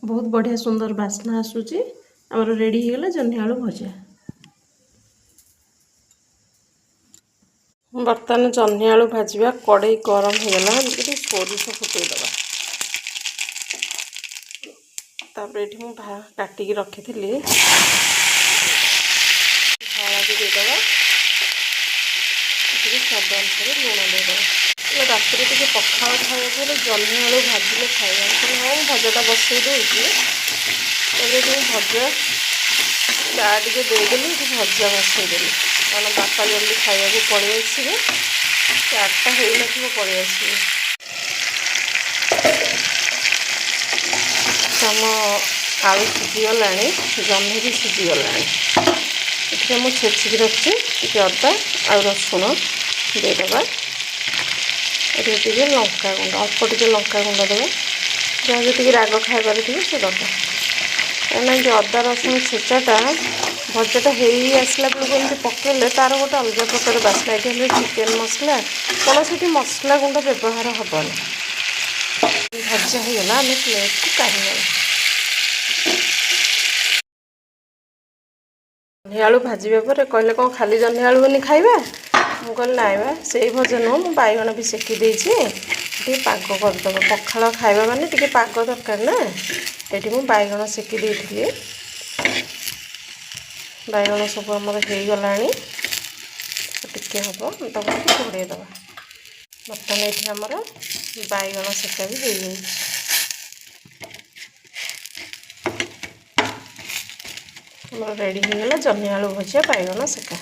ବହୁତ ବଢ଼ିଆ ସୁନ୍ଦର ବାସ୍ନା ଆସୁଛି। ଆମର ରେଡ଼ି ହେଇଗଲା ଜହ୍ନି ଆଳୁ ଭଜା। ବର୍ତ୍ତମାନ ଜହ୍ନି ଆଳୁ ଭାଜିବା। କଡ଼େଇ ଗରମ ହେଇଗଲା, ଟିକେ ସୋରିଷ ଫୁଟେଇଦେବା। ତାପରେ ଏଠି ମୁଁ କାଟିକି ରଖିଥିଲି ହଳଦୀ ଦେଇଦେବା, ଟିକେ ସ୍ୱାଦ ଅନୁସାରେ ଲୁଣ ଦେଇଦେବା। ରାତିରେ ଟିକେ ପଖାଳ ଖାଇବାକୁ ହେଲେ ଜହ୍ନି ଆଳୁ ଭାଜିଲେ ଖାଇବା। ହଁ, ମୁଁ ଭଜାଟା ବସେଇ ଦେଉଛି। ତାପରେ ଏଠି ମୁଁ ଭଜା ଚା ଟିକେ ଦେଇଦେଲି, ଏଠି ଭଜା ବସେଇଦେଲି, କାରଣ ବାପା ଜଲ୍ଦି ଖାଇବାକୁ ପଳେଇ ଆସିବେ। 4ଟା ହେଇନଥିବ ପଳେଇ ଆସିବେ। ଆମ ଆଳୁ ସିଝିଗଲାଣି, ଜହ୍ନି ବି ସିଝିଗଲାଣି। ଏଥିରେ ମୁଁ ଛେଚିକି ରଖିଛି ଟିକେ ଅଦା ଆଉ ରସୁଣ ଦେଇଦେବା। ଏଥିରେ ଟିକେ ଲଙ୍କା ଗୁଣ୍ଡ, ଅଳ୍ପ ଟିକେ ଲଙ୍କା ଗୁଣ୍ଡ ଦେବା। ଯାହା ଯେତିକି ରାଗ ଖାଇବାର ଥିବ ସେ ଦେବା। କାହିଁକିନା ଏମିତି ଅଦା ରସୁଣ ଛେଚାଟା ଭଜାଟା ହେଇ ଆସିଲା ବେଳକୁ ଏମିତି ପକେଇଲେ ତା'ର ଗୋଟେ ଅଲଗା ପ୍ରକାର ବାସ୍ନା। ଏଠି ହେଲେ ଚିକେନ୍ ମସଲା, କୌଣସି ଏଠି ମସଲା ଗୁଣ୍ଡ ବ୍ୟବହାର ହେବନି। ଭଜା ହେଇଗଲା, ଆମେ ପ୍ଲେଟ୍କୁ କାଢ଼ି ନେବା। ଜହ୍ନି ଆଳୁ ଭାଜିବା ପରେ କହିଲେ, କ'ଣ ଖାଲି ଜହ୍ନି ଆଳୁ ବନି ଖାଇବା? ମୁଁ କହିଲି, ନାଇଁ ବା, ସେଇ ଭଜା ନୁହଁ, ମୁଁ ବାଇଗଣ ବି ସେକି ଦେଇଛି, ଟିକେ ପାଗ କରିଦେବ। ପଖାଳ ଖାଇବା ମାନେ ଟିକେ ପାଗ ଦରକାର ନା। ଏଠି ମୁଁ ବାଇଗଣ ସେକି ଦେଇଥିଲି। ବାଇଗଣ ସବୁ ଆମର ହେଇଗଲାଣି, ଟିକେ ହେବ, ତାକୁ ଟିକେ ଘୋଡ଼େଇ ଦେବା। ବର୍ତ୍ତମାନ ଏଠି ଆମର ବାଇଗଣ ସେକା ବି ହେଇଯାଇଛି। ଆମର ରେଡ଼ି ହେଇଗଲା ଜହ୍ନି ଆଳୁ ଭଜା, ବାଇଗଣ ସେକା।